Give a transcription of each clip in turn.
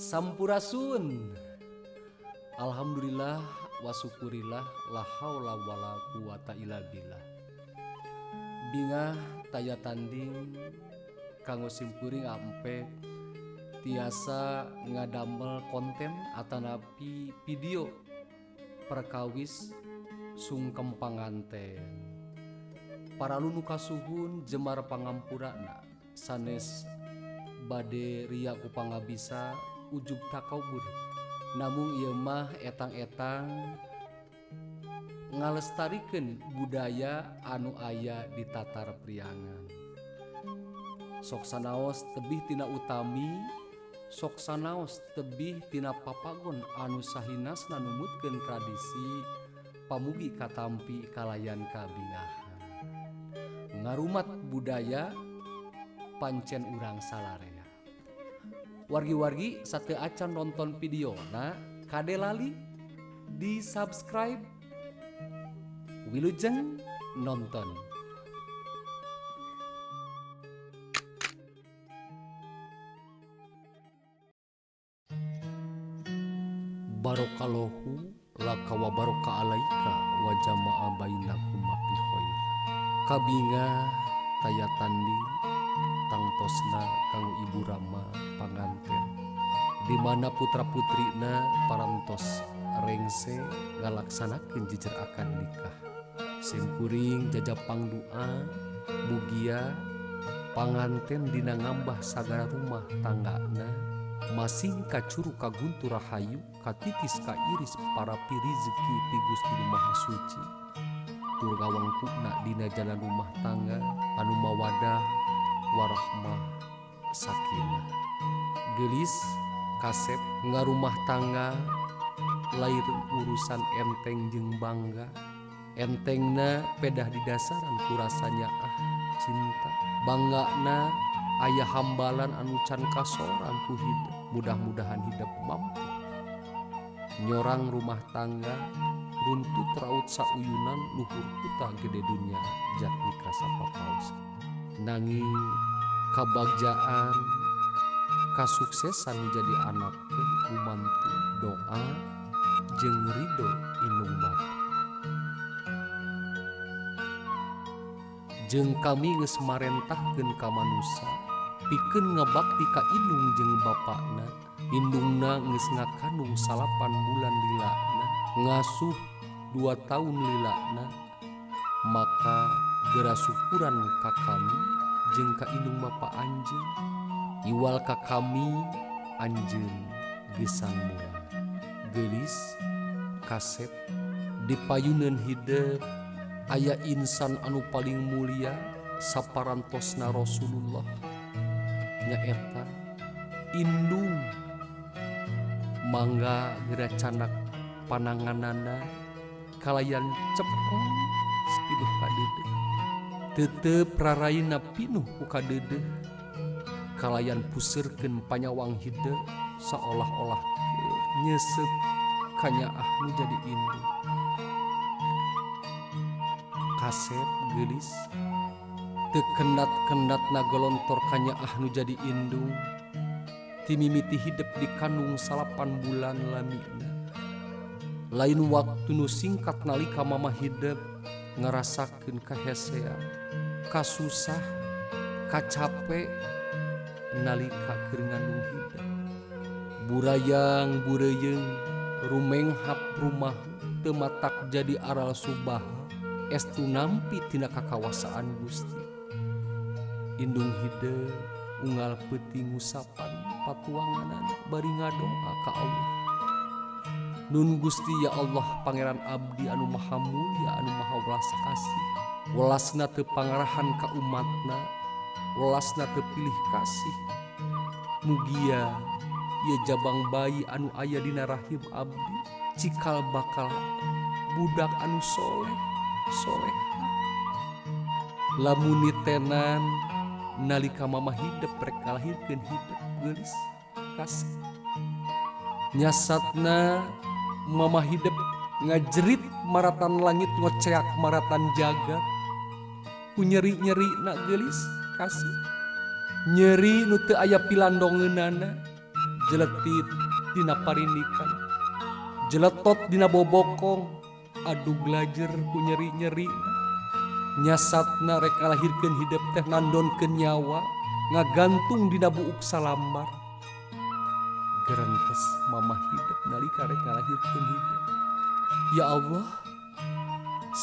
Sampurasun. Alhamdulillah wa syukurillah la haula wala quwata illa billah. Bingah taya tanding kanggo simkuring ampe tiasa ngadamel konten atanapi video perkawis sungkem panganten. Para lunu kasuhun jemar pangampurana sanes bade ria ku pangabisa ujub takabur. Namung ieu mah etang-etang ngalestarikeun budaya anu aya di Tatar Priangan. Sok sanaos tebih tina utami, sok sanaos tebih tina papagon anu sahinasna numutkeun tradisi pamugi katampi kalayan kabingahan. Ngarumat budaya pancen urang salarea. Wargi-wargi sateu acan nonton videona kade lali di subscribe. Wilujeng nonton. Barokallahu laka wa baraka alaika wa jama'a bainakum fi khair. Kabinga taya tanding tangtosna kanggo Ibu Rama panganten di mana putra-putrina parantos rengse ngalaksanakeun jejer akad nikah. Simkuring jajapang doa mugia panganten dina ngambah sagara rumah tanggana masing kacuru kaguntur rahayu katitis kairis para pirizki ti Gusti Nu Maha Suci tur ngawangkukna dina jalan rumah tangga anu mawadah warahmah sakinah. Gelis kasep ngarumah tangga lair urusan enteng jeung bangga. Entengna pedah di dasaran kurasanya ah cinta. Banggana aya hambalan anu can kasorang ku hidup. Mudah-mudahan hidup mampu nyorang rumah tangga runtut raut sauyunan luhur kuta gede dunia jatmika sapapaus. Nanging kabagjaan kasuksesan menjadi anak teh gumantu doa jeung ridho indung bapa. Jeung kami geus marentahkeun ka manusa pikeun ngabakti ka indung jeung bapakna. Indungna geus ngakandung 9 bulan lilana, ngasuh 2 tahun lilana, maka gera syukuran ka kami jeung ka indung bapa anjeun. Iwal ka kami anjeun gesan mulang. Geulis kasep dipayuneun hidep aya insan anu paling mulia saparantosna Rasulullah nyaeta indung. Mangga geura canak pananganana kalayan cepeng pinuh kadeudeuh. Tetep raraina pinuh ku kadeudeuh kalayan puseurkeun panyawang hidep seolah-olah nyesep kanyaah nu jadi indung. Kasep geulis teu kendat-kendatna golontor kanyaah nu jadi indung. Timimiti hidep dikandung 9 bulan lamina. Lain waktu nu singkat nalika mama hidep ngarasakeun kahesean, kasusah, kacape nalika keur ngandung hidep. Burayang bureuyeung rumenghap rumah teu matak jadi aral subah estu nampi tina kakawasaan Gusti. Indung hidep unggal peuting ngusapan patuanganan bari ngadoa ka Allah. Nun Gusti ya Allah Pangeran abdi anu maha mulia anu maha welas asih. Welasna teu pangarahan ka umatna, welasna teu pilih kasih. Mugia ieu jabang bayi anu aya dina rahim abdi cikal bakal budak anu soleh soleh. Lamun nitenan nalika mama hidep rek ngalahirkeun hidep geulis kasih. Nyasatna mama hidep ngajerit maratan langit ngoceak maratan jagat. Ku nyeri-nyeri nak geulis kasih. Nyeri nu teu aya pilandongeunana. Jeletit dina parindikan, jeletot dina bobokong, aduh glajer ku nyeri-nyeri. Nyasatna rek ngalahirkeun hidep teh nandonkeun nyawa, ngagantung dina buuk salambar. Gerentes mamah hidep nalika rek ngalahirkeun hidep. Ya Allah,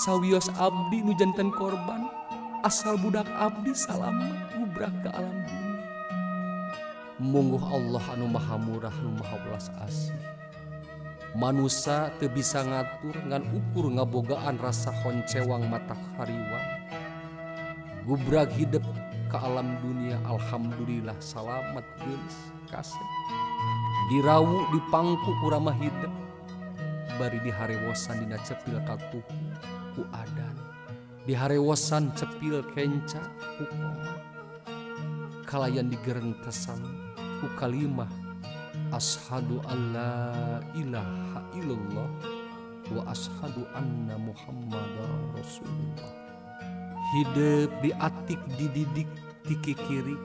sawios abdi nu janten korban, asal budak abdi salamet gubrak ke alam bumi. Mungguh Allah anu maha murah anu maha welas asih. Manusa teu bisa ngatur ngan ukur ngabogaan rasa honcewang mata hariwang. Gubrag hidep ke alam dunia, alhamdulillah salamet geulis kasep. Dirawu dipangku ku ramah hidep, bari diharewosan dina cepil katuhu ku adan. Diharewosan cepil kenca ku komat. Kalayan digerentesan ku kalimah ashadu alla ilaha illallah wa ashadu anna muhammadar rasulullah. Hidup diatik dididik ti kikiri,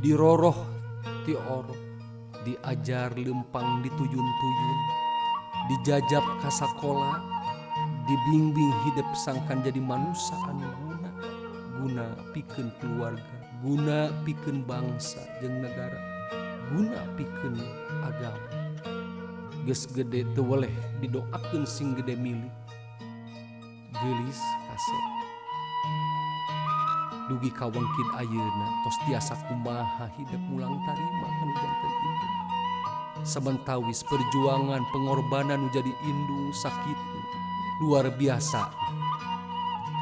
diroroh ti orok, diajar lempang dituyun-tuyun, dijajab ka sakola, dibimbing hidup sangkan jadi manusia anu guna, guna pikeun keluarga, guna pikeun bangsa jeung negara, guna pikeun agama. Geus gede teu weleh didoakeun sing gede milik. Geulis kasep. Dugi ka wengkid ayeuna tos tiasa kumaha hidep mulang tarima kanu janten indung. Samentawis perjuangan pengorbanan nu jadi indung sakitu luar biasa.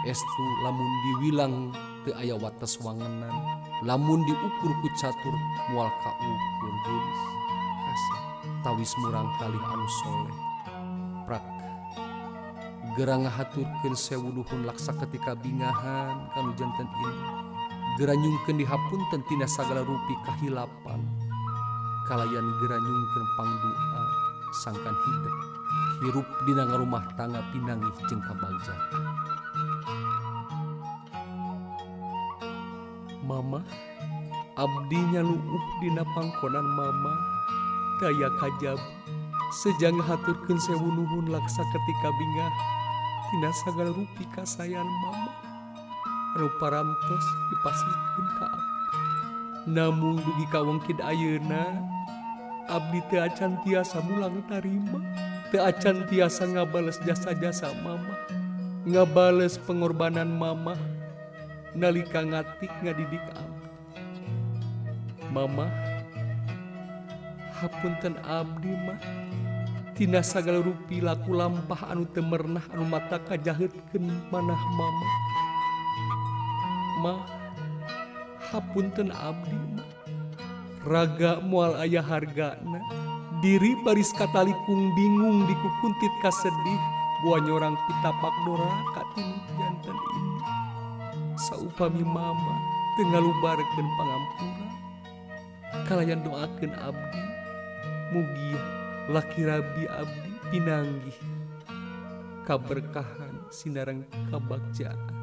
Estu lamun diwilang teu aya wates wangenan, lamun diukur ku catur moal kaukur geulis kasep. Tawis murang kalih anu soleh prak gera ngahaturkeun sewu nuhun laksa ketika bingahan kanu janten indung. Gera nyungkeun dihapunten tina sagala rupi kahilapan, kalayan gera nyungkeun pangdua sangkan hidep hirup dina ngarumah tangga pinanggih jeung kabagjaan. Mama abdi nyaluuh dina pangkonan mama daya kajab sejang ngahaturkeun sewu nuhun laksa ketika bingah tina sagala rupi kasayan mama anu parantos dipasihkeun ka abdi. Namung dugi ka wengkid ayeuna abdi teu acan tiasa mulang tarima, teu acan tiasa ngabales jasa-jasa mama, ngabales pengorbanan mama nalika ngatik ngadidik abdi. Mama hapunten abdi mah tina sagala rupi laku lampah anu teu merenah anu mata kajaheutkeun manah mama. Mah hapunten abdi mah raga moal aya hargana, diri baris katalikung bingung dikukuntit kasedih buah nyorang pitapak doraka tinu janten ini. Saupami mama teu ngalubarkeun pangampura, kalayan doakeun abdi mugi laki rabi abdi pinanggih kaberkahan sinareng kabagjaan.